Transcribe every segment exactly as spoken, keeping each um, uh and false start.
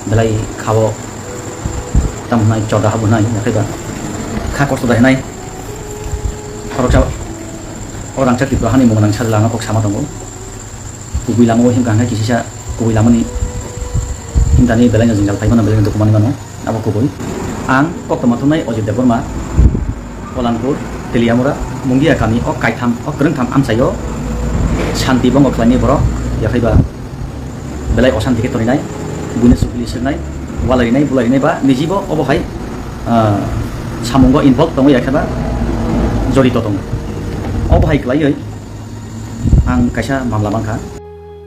Belai khao tamo hwnai choda habo hwnai, yakhai ba kha kosto da hwnai. Khoroksa o rangchak Tripura hani mung nang sajla ano kok sama tongo. Kubui lama o himkha hwnkhai kisisa kubui lama ni himtani belai no jwngjal phai mano, belai no duku manwi mano. Abo kubui. Ang koktwma thumnai Ajit Debbarma, Polanpur, Teliamura, Mungia kami o kaitham, o kwrwngtham amchaio santi bongo khlainai borok, yakhaiba belai osanti khe toninai, buino sukli sirnai, walairinai, bulairinai ba nijibo obo hai, ah, samungo involve tongo, yakhaiba jorito tongo. Obo hai khlaiwi ang kaisa mamla mankha.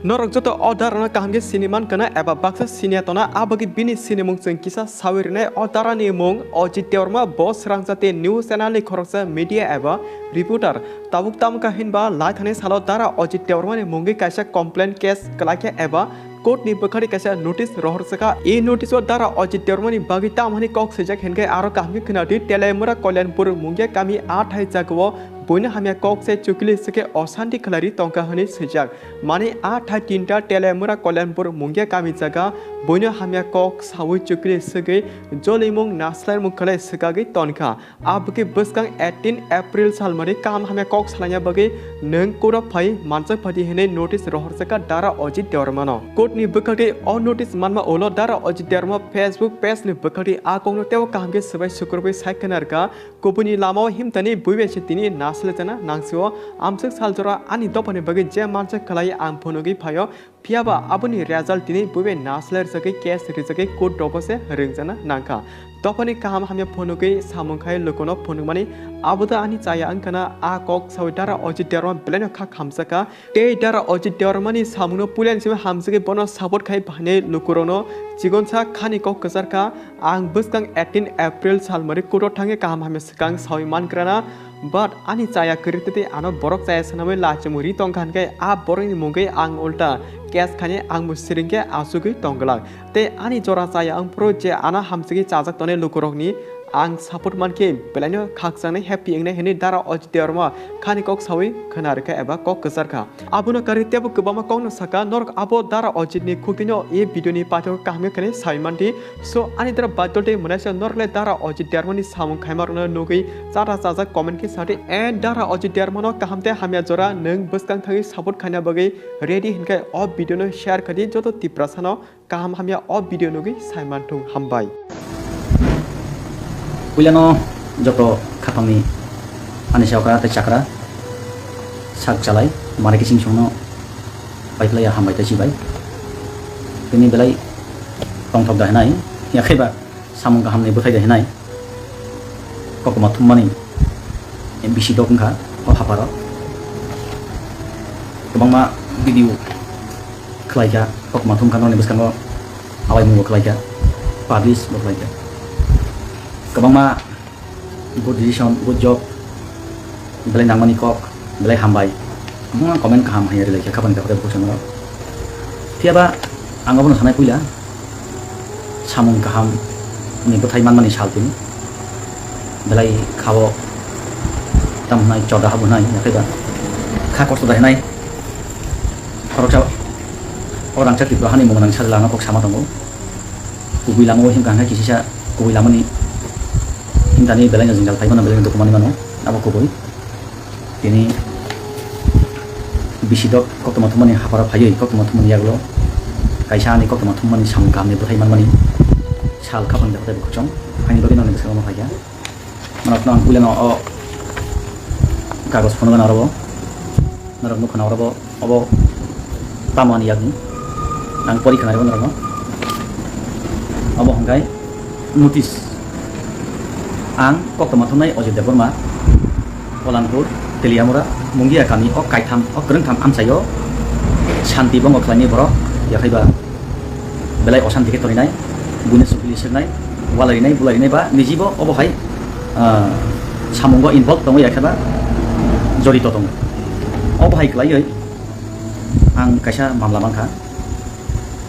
Norok joto o darano kaham khe sini man kana eba baksa siniya tona, abagwi bini sinimung chwng kisa sawi rinai. O darani mung Ajit Debbarma, bo srangjati news channel ni khoroksa media eba reporter. Tabuk tamkha hinba laithani salo dara Ajit Debbarmani mungwi kaisa complaint case kwlaikha eba court ni bwkhari kaisa notice rohorjakha. E notice o dara Ajit Debbarmani bagwi tamhani kok swijak hinkhe aro kaham khe khwnadi, Teliamura Kalyanpur Mungia kami athai jagao buino hamya kok se chukli sike osanti khlari tongkha hwnwi swijak. Mani a thai tinta Teliamura Kalyanpur Mungia kami jaga buino hamya kok sawi chukli swgwi jolimung naslaimung khlai swkagwi tonkha. Abwkhe bwskang eighteen April salmani kaham hamya kok salaina bagwi nwng court-o phai manchak phadi hwnwi notice rohorjakha dara Ajit Debbarmano. Court ni bwkhakni o notice manma ulo dara Ajit Debbarma Facebook page ni bwkhakni a kokno teibo kaham khe swbai sukrubwi sai khwnarkha. Kubuni lamao himtani buibai se tini naslai jana nangsio. Amswk saljora ani dophani bagwi je mansa khlai ang phunugwi phaio, phiyaba aboni result tini buibai naslai rwjagwi case rijagwi court rogo se rwngjana nangkha. Dophani kaham hamya phunugwi samung khai lukuno phunukmani aboda ani chaya wngkhana. A kok sawi dara Ajit Debbarma belaino kha khamjakha. Tei dara Ajit Debbarmani samungno puilani simi hamjagwi bono support khai phainai lukurokno chigonsa khani kok kwcharkha. Ang bwskang eighteen April salmari court-o thangwi kaham hamya swkang sawi mankrana, but ani chaya kwrwi tei ano borok chaya swnamwi lachimung ri tongkha, hinkhe a borokni mungwi ang ulta case khainai, ang bo siring khe achugwi tongglak. Tei ani jora chaya wngphuru je ano hamjagwi chajak tongnai lukurokni ang support mankhe belaino khakchangni happy wngnai hwnwi dara Ajit Debbarma khani kok sawi khwna rwkha eba kok kwcharkha. Abono karwi teibo kwbangma kokno sakha, norok abo dara Ajit ni khukdino e video ni paithak kaham khe khwnwi sawi manti. So ani dara badol tei mwnaisa norok le dara Ajit Debbarma ni samung khaima rokno nugwi chata chajak comment khe sadi, and dara Ajit Debbarma no kaham tei hamya jora nwng bwskang thangwi support khaina bagwi ready hinkhe o video no share khadi joto Tiprasa no kaham hamya o video nugwi saimanthung, hambai. Puilano joto khaphangni ani saokra tei chakra sak chalai mari kiching songno paiphlaiya, hambai tei chibai. Tini belai tongthok da hinai, yakhaiba samung kahamni bwthai da hinai. Koktwma thummani bisi dok wngkha o haparo. Kwbangma video khlaikha, koktwma thumkha, nokni bwskango awai mungbo khlaikha, publish bo khlaikha. Kwbangma good decision, good job, belai nangmani kok, belai hambai. Kwbangma comment kaham hai rwlaikha, khapang kha khe bwskango. Phiyaba ang abono sanai puila. Samung kaham ni bwthai manmani sal tini. Belai khao tamo hwnai choda habo hwnai, yakhai ba kha kosto da hwnai. Khoroksa o rangchak Tripura hani mung nang sajla ano kok sama tongo. Kubui lama o himkha hwnkhai kisisa kubui lama ni himtani belai no jwngjal phai mano, belai no dukumani mano, abo kubui. Tini bisi dok koktwma thummani hapharo phaiwi koktwma thummani yagulo kaisa ani koktwma thummani samung kahamni bwthai manmani sal khapang jakhai bo khoroksa. Haini bagwi nokni bwskango phaikha. Norokno ang puilano o kagoj phunukgana oro bo. Norok nukha na oro bo. Obo tamo ani yakni? Ang pori khna rw norokno. Obo hwnkhe notice. Ang koktwma thumnai Ajit Debbarma, Polanpur, Teliamura, Mungia kami o kaitham, o kwrwngtham amchaio santi bongo khlainai borok, yakhaiba belai osanti khe toninai, buino sukli sirnai, walairinai, bulairinai ba nijibo obo hai, ah, samungo involve tongo, yakhaiba jorito tongo. Obo hai khlaiwi ang kaisa mamla mankha,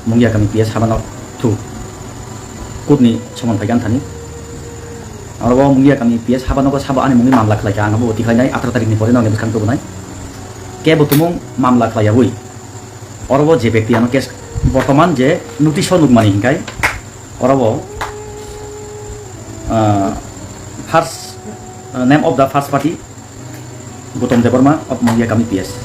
Mungia kami P S Habanok thu court ni somon phaikha thani. Aro o Mungia kami P S Habanok sabo ani mungwi mamla khlaikha, ang abo tikhlainai atharo tarikni pore nokni bwskang tubunai. Kebo tumung mamla khlaiyawi. Oro o je bekti ano case bortoman je notice o nukmani hinkhai Oro bo, ah, first, ah, name of the first party, Gautam Debbarma of Mungiakami P S.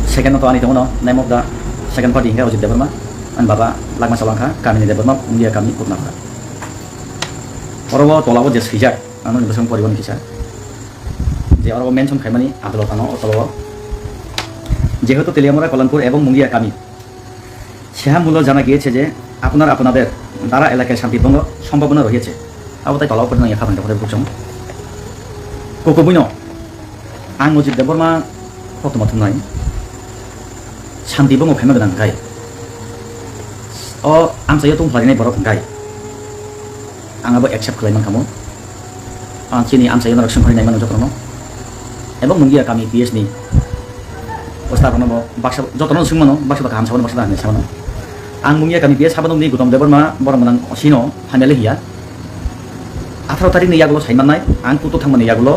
Second to ani tongo, name of the second party hingke Ajit Debbarma, ani baba Lagma Salangkha, Kamini Debbarma, Mungiakami Kutnapha. Oro bo tola bo je swijak, ano ni bosong poribo ni kisa. Je oro mention khaimani adolot ano o tola o. Jehetu Teliamura, Kalanpur ebong Mungiakami, সেহামূলক জানা গিয়েছে যে আপনার আপনাদের দ্বারা এলাকায় শান্তি ভঙ্গ সম্ভাবনা রয়েছে। Abo tai tola o pori nang ya kha bang kha bang buchung. Kukubuino ang Ajit Debbarma koktwma thumnai. Shanti bongok khaima gwnang hwnkhe, o amchaio tongphlarinai borok hwnkhe ang abo accept khlai mankha mo. Ang chini amchaio norok swngkharwi naimano jotono. Ebong Mungiakami P S ni poster bono bo baksa jotono swngmano, baksa da kaham sabano, baksa da hamya sabano. Ang Mungiakami P S sabano ni Gautam Debbarma borok gwnang osino hamya le hiya. Atharo tarikni yagulo saimannai, ang kutuk thangmani yagulo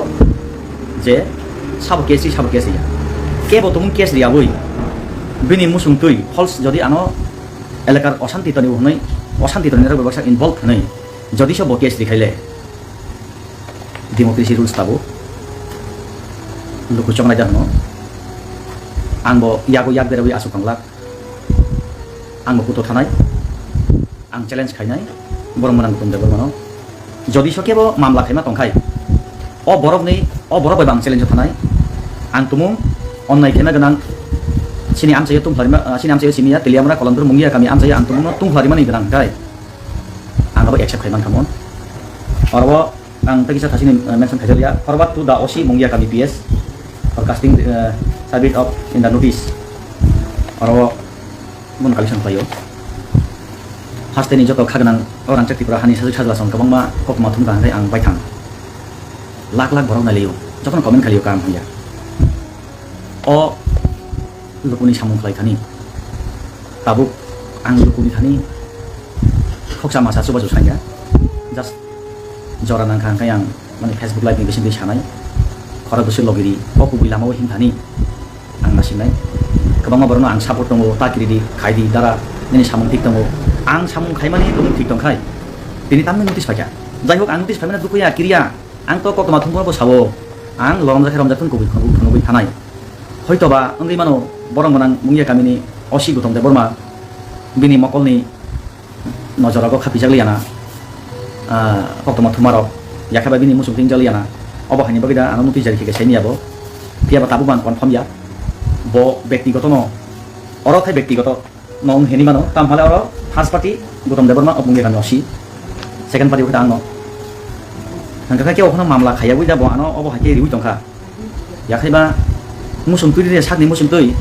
je sabo case ri, sabo case riya. Kebo tumung case riyawi, bini musung twi false jodi ano elakar osanti toni hwnwi, osanti toni rok bebaksa involve hwnwi, jodi so bo case rikhaile, democracy rules tabuk luku chongnai da hwno. Ang bo yago yak berawi asuk tanglak. Ang bo kutuk thanai. Ang challenge khainai, borok mwnang Gautam Debbarmano. Jodi so kebo mamla khaima tongkhai, o borokni, o borok bai bo ang challenge thanai. Ang tumung onnai khaima gwnang, chini amchaio tungphlarima, ah, chini amchaio simi ya, Teliamura, Kalanpur, Mungiakami amchaio ang tumungno tungphlarima ni gwnang hwnkhe, ang abo accept khai mankha mon. Oro ang tei kisa thasini, ah, mention khaijak ya, forward to the O C Mungiakami P S for casting, ah, service of in the notice. Oro Bono collection khlaio. Hasteni joto kha gwnang o rangchak Tripura hani sajwk sajlasong kwbangma koktwma thumkha hwnkhe ang baithang. Lak lak borok nailaio. Jotono comment khlaio kaham hamya. O lukuni samung khlai thani. Tabuk ang lukuni thani khoksa masa chubachu sanya. Just jora nangkha hwnkhe ang mani Facebook live ni bisingtwi sanai. Khorok bwswk logiri o kubui lamao himthani. Ang nasinai. Kwbangma borokno ang support tongo, ta kiridi, khaidi, dara, nini samung thik tongo. Ang samung khaimani tumung thik tongkhai. Tini tamni notice phaikha. Jaihok, ang notice phaimani dukhuya, kiriya. Ang to koktwma thumphano bo sao. Ang loromjakhe romjak thung kubui phunugwi, phunugwi thanai. Hoitoba wngwi mano borok gwnang Mungiakamini O C Gautam Debbarma, bini mokolni nojorogo khapijak liya na, ah, koktwma thumarok, yakhe bai bini muchung tingjak liya na, obo haini bagwi da ano notice jari khe sai manya bo. Phiya ba tabuk bo ang confirm ya. Bo bektigoto no, oro khai bektigoto no wng hini mano, tam hale oro first party Gautam Debbarma, obo wngya kami O C, second party wngkha ang no. Hwnkha khe okhno mamla khaiya wi da bo ano obo hai khe riwi tongkha. Yakhe ba muchung twi ri sakni muchung twi,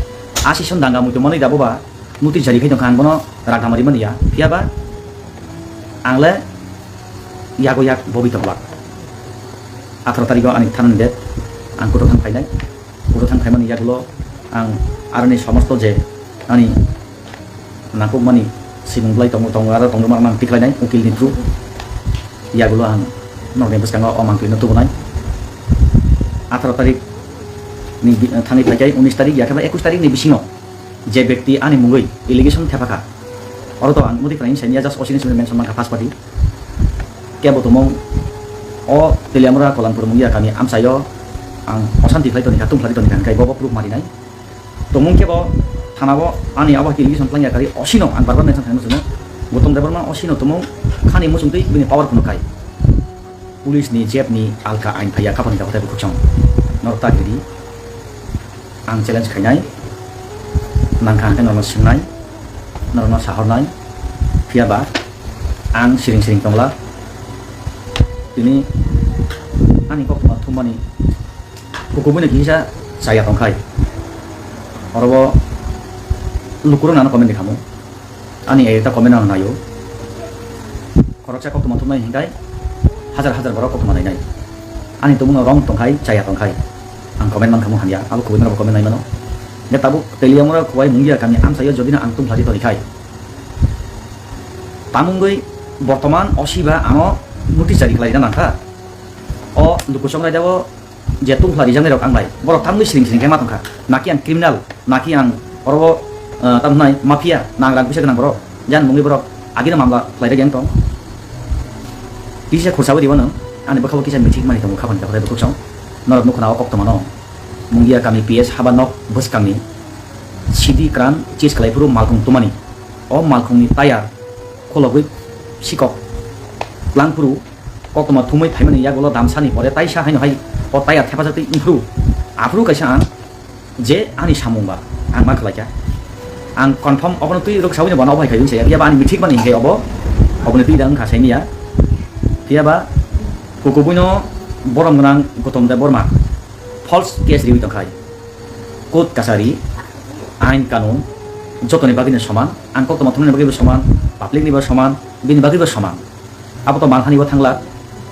asison danga muitu manwi da bo ba. Notice jari khai tongkha, ang bono rang tangma rimani ya. Phiya ba ang le yago yak bobwi tongla. Atharo tarikh o ani thanani date, ang kutuk thang phainai. Kutuk thang phaimani yagulo ang aroni somosto je ani nangkukmani simung bwlai tongo, tongo aro tongo mano ang tikhlainai ukil ni through. Yagulo ang norokni bwskango o mangtwi no tubunai. Atharo tarikh ni bi-, thangwi phaikhai unis tarikh, yakhe ba ekus tarikh ni bisingo je bekti ani mungwi allegation thepakha, oro to ang mudi phainai sanya, just O C ni simi mention mankha first party. Kebo tumung o Teliamura Kolanpur Mungia kami amchaio ang osanti khlai tonikha, tungkhlai tonikha, hwnkhe bobo proof marinai. Tumung kebo thanao ani abo allegation tlangyakari O C no ang barbar mention khainai muchungo. Gautam Debbarma O C no tumung khani muchungtwi bini power phunuk khai. Police ni jeb ni alka ain phaiya, kapani da kotai bukhuk chong. Norok ta giri. Ang challenge khainai. Nangkha hwnkhe norokno swngnai. Norokno sahornai. Phiya ba ang siring siring tongla. Tini ani koktwma thummani kukubui no kisa chaya tongkhai. Oro bo lukurok nano comment khamu. Ani ai ta comment ang naio. Khoroksa koktwma thumnai hinkai hajar hajar borok koktwma nainai. Ani tumungno wrong tongkhai, chaya tongkhai. Ang comment mankha mung hamya, abo kubui norokbo comment naimano. Hingke tabuk Teliamura Khowai Mungia kami amchaio jodino ang tungphlari tonikhai. Tamungwi bortoman O C ba ano notice jari khlaina nangkha. O luku chongraida o je tungphla rijaknai rok ang bai, borok tamni siring siring khe ma tongkha. Naki ang criminal, naki ang oro, eh, tamhnai mafia, nang rang puisa gwnang borok, jan mungwi borok Agini mamla khlaijak yang tong. Kisa khursawi ribo nwng, ani bwkhao kisa mithik mani tongo khapani takhwtai bwkhuk song. Norok nukho na o koktwmano. Mungia kami P S haba nok bwskangni sidi kran chis khlai phuru malkhung tumani. O malkhungni tayar kholobwi sikok tlang phuru koktwma thumwi phaimani yagulo damsani pore taisa haino hai o tayar thepajaktwi wngphuru. Aphuru kaisa ang je ani samung ba ang ma khlaikha. Ang confirm obono twi rwksawi no bono obo hai khai wngsa ya, phiya ba ani mithik mani hinkhe obo, oboni twi da wngkha saimanya. Phiya ba kukubuino borom gwnang Gautam Debbarma false case riwi tongkhai. Court kachari, ain kanun, jotoni bagwino soman, ang koktwma thumnani bagwibo soman, public nibo soman, bini bagwibo soman. Abo to manthanibo thangla,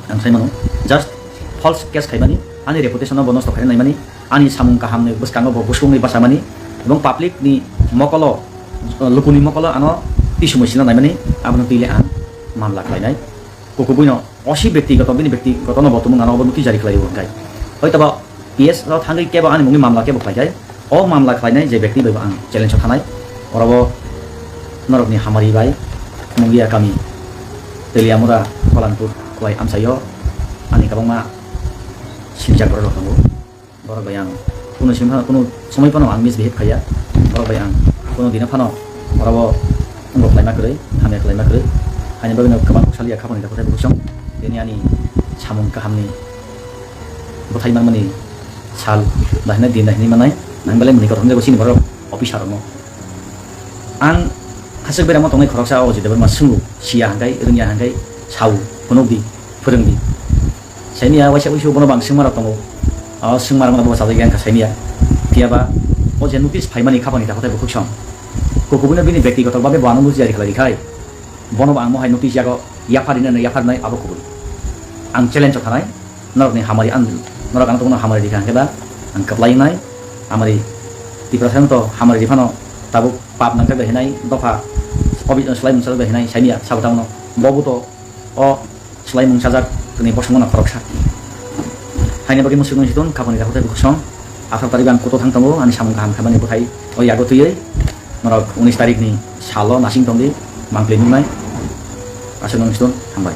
ang sai mano, just false case khaimani, ani reputation no bo nosto khaina naimani, ani samung kahamni bwskango bo busungni bachamani, ebong public ni mokolo, lukuni mokolo ano tisumui sina naimani, abono twi le ang mamla khlainai. Kukubuino osi bektigoto, bini bektigoto no bo tumung ano obo notwi jari khlai rwo hwnkhe. Hoitoba P S o thangwi kebo ani mungni mamla kebo khlai khai. O mamla khlainai je bekti bai bo ang challenge o thanai. Oro bo norokni hamari bai Mungia kami, Teliamura, Kolanpur, Khwlai amchaio ani kwbangma sinjak borok rok tongo. Borok bai ang kuno simi phano, kuno somoi phano ang misbehave khaiya. Borok bai ang kuno dino phano oro bo wngbo khlaima kwrwi, hamya khlaima kwrwi. Haini bagwino kwbang saliya khapani dakhwtai bwsong. Tini ani samung kahamni bwthai manmani sal dahina din dahini manai. Ang belai muni kothom jago chini borok officer rokno. Ang hasik beramo tongnai khoroksa o Ajit Debbarma swngo, siya hangkai, rwngya hangkai, sao, phunukdi, phwrwngdi. Saimanya waisa wisu bono bang swngmarok tongo. O swngmarokno bo chajagya wngkha saimanya. Phiya ba o je notice phaimani khapani takhwtai bwkhuk song. Kukubuino bini bektigoto babe bo ano notice jari khlai rikhai. Bono bo ang mohai notice yago yaphar rinai, yaphar rinai abo kubui. Ang challenge o thanai. Norokni hamari ang, norok ang tongno hamari rikha hwnkhe ba ang kwplai wngnai. Amari Tiprasa to hamari riphano tabuk pap nangkhe bai hinai dopha obi-, slai mungsa bai hinai saimanya sabo tangno. Bobo to o slai mungsajak tini bosongno khoroksa. Haini bagwi mwswk nung situng khapani dakhwtai bwkhuk song. Atharo tarikh ang koto thang tongo ani samung kaham khaimani bwthai o yago twiwi norok unis tarikh ni salo nasing tongdi mangpli nungnai. Aswk nung situng hambai.